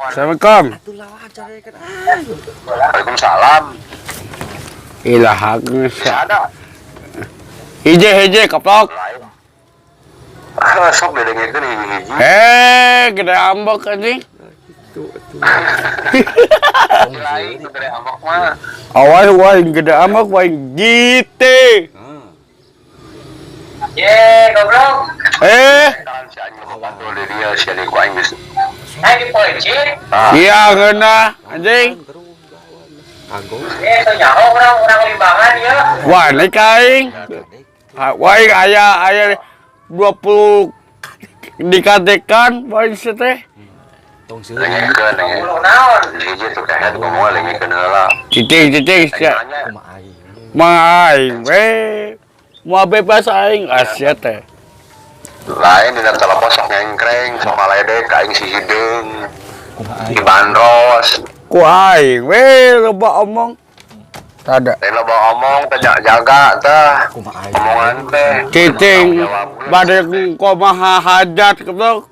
Assalamualaikum. Waalaikumsalam. Ilah geus. Ada. Hiji hiji koplok. Lain. Sok didengekeun hiji-hiji. Eh, gede ambek anjing. Lain gede ambek mah. Awas wae gede ambek wae gitu. Ye, goblok. Eh, Kan si anjing bantu di dia si anjing ku aing geus. Nah, di polisi. Ah, iya ngeunah anjing. Kagok. Eh, teu nyaho urang urang limbangan ya. Wah, naik aing. Wah, aya aya 20 dikadekan wae si teh. Tong seuri. Lengekeun lengekeun. 20 naon? Hiji tuh kayak ngomong lengekeun heula. Cicing cicing sia. Nanya Kumaha aing. Mah aing we. Moal bebas aing asia teh. Lain dina telepon sok ngengkreng, sok ngaledek ka aing si hideung. Kumaha aing. Dibandros. Ku aing we loba omong. Tada. Lain loba omong teh jaga teh. Kumaha aing. Omongan teh. Cicing Tanggung jawab geus. bade kumaha hajat goblok.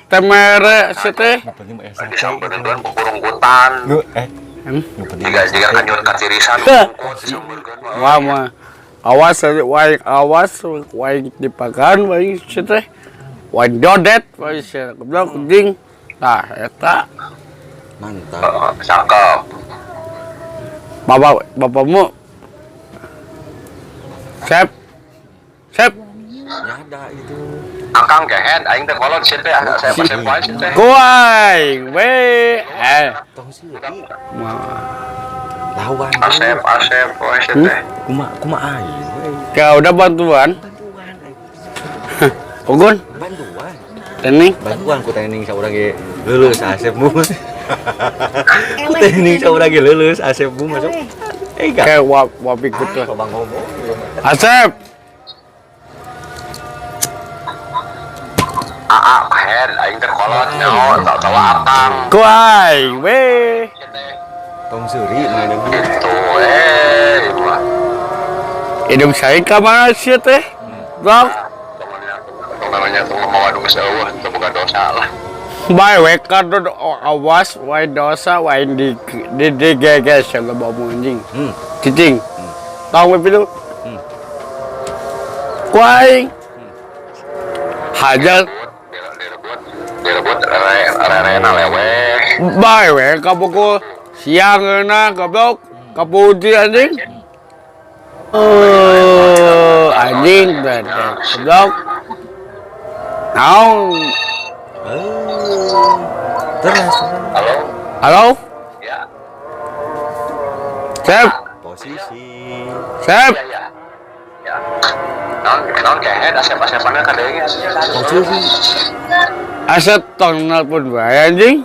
Teh mere si teh. Nu penting mah esa. Disampeurkeun kukurungkutan. Nu eh. Hmm? Nu penting. Jika jika kanyut katirisan kungkut disampeurkeun mah. Wah mah awas wae awas wae dipakan wae si teh. Wae dodet wae si goblok anjing. Tah eta Mantap. Heeh, cakep. Bapak bapakmu. Sep. Sep. Nyada itu. Akang kehed aing teh kolot sih teh, saya pasep wae sih teh. Ku aing we eh Tong seuri. mah Lawan. Asep asep wae sih teh. Kumaha kumaha aing we. Kau udah bantuan. Bantuan aing. Ogun, Bantuan. tening. Bantuan ku tening saurang ge leuleus asepmu. Ku tening saurang ge leuleus asepmu masuk. Eh gak. Kayak wap wap ikut lah. Bang ngomong. Asep, Aa kehed aing teh kolot nyaho tawa akang. ku aing we. Tong seuri mah deui. Gitu eh ieu mah. Hidup saya ka mana sih teh? Bang, Tong namanya tong ngomong aduh geus eueuh teu boga dosa lah. bae we ka awas wae dosa wae di di di geges loba anjing. Cicing. Tong we pilu. Ku aing. Hajar Direbut direbut rere-rerena leweh. bae we ka pukul siang ngeunah goblok kapuji anjing. Oh, anjing teh goblok. Naon? Terus Halo. Halo? Ya. Sep, posisi. Sep. Ya ya. Ya. Naon naon kehed asep-asepanna kadenge. Tong seuri. Asep tong nelpon bae anjing.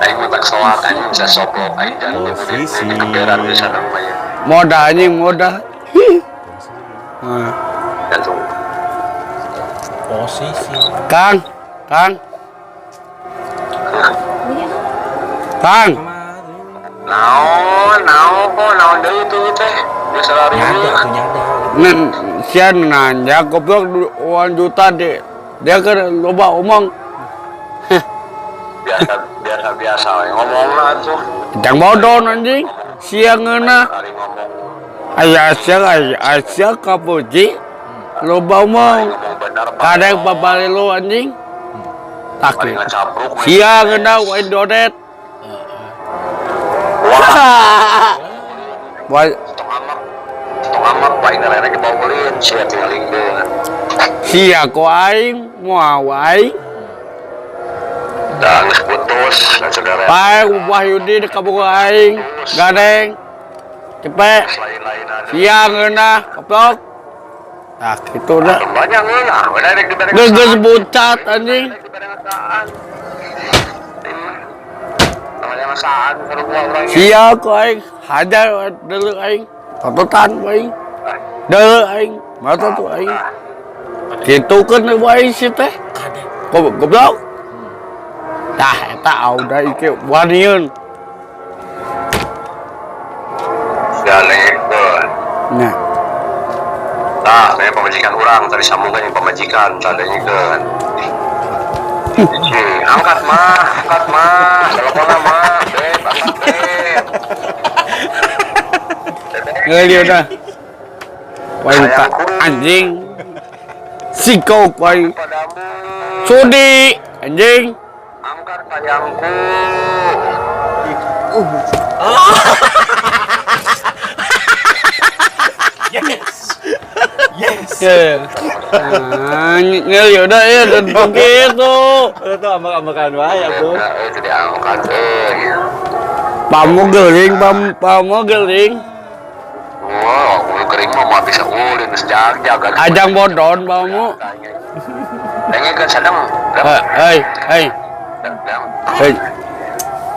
Aing mah tak soak anjing bisa soplok aing jangan Posisi. di keberan bisa namanya. Moda anjing, moda. Hi. Nah. Jantung. Posisi. Kang, Kang. Kang, Naon, naon kok, naon deui tuh teh. Biasa lari Nyada tuh nyada. nen sia nanya goblok uang juta di dia kan loba omong. Biasa biasa biasa we ngomong lah tuh. Jangan bodoh anjing. Sia ngeunah. Lari ngomong. Aya sia aya sia kapuji. Loba omong. Ngomong benar Pak. Kadang babali lu anjing. Tak Paling ngacapruk. we. Sia ngeunah wae dodet. Wah, Wah, tong amak. Tong amak paling rere dibawa sia tinggalikeun. sia ku aing moal wae. Dah geus putus, saudara. Bae Wahyudi di kabogoh aing, gadeng. Cepet, Lain-lain ada. sia ngeunah, goblok. Tah kitu dah. Banyak ngeunah, we rek dibere. Geus geus bucat anjing. Namanya masaan kalau gua orang Sia ku aing, hajar deuleu aing. Tototan ku aing. Deuleu aing, mata tu aing. Kitu keun aing si teh. Goblok. Tah eta udah iki waniun. Ya lengekeun. Nya. Nah, saya pemajikan orang tadi sambungkan yang pemajikan tadanya kan. Cicing. Angkat mah, angkat mah, teleponnya mah, Beb, angkat Beb. Beb. Ngeuli udah. Waing ka anjing. Siko waing Padamu, sudi anjing. angkat sayangku. Ya. Ah, ngeuli udah ya dan begitu. Udah tuh ambek-ambekan wae atuh. Nah, tidak angkat euy. Pamu geuring, pamu geuring. Wah, ulu kering mah moal bisa ulin geus jag-jag. Ajang bodon pamu. Dengekeun sadeng. Dang, Hei, hei, dang, dang. hei.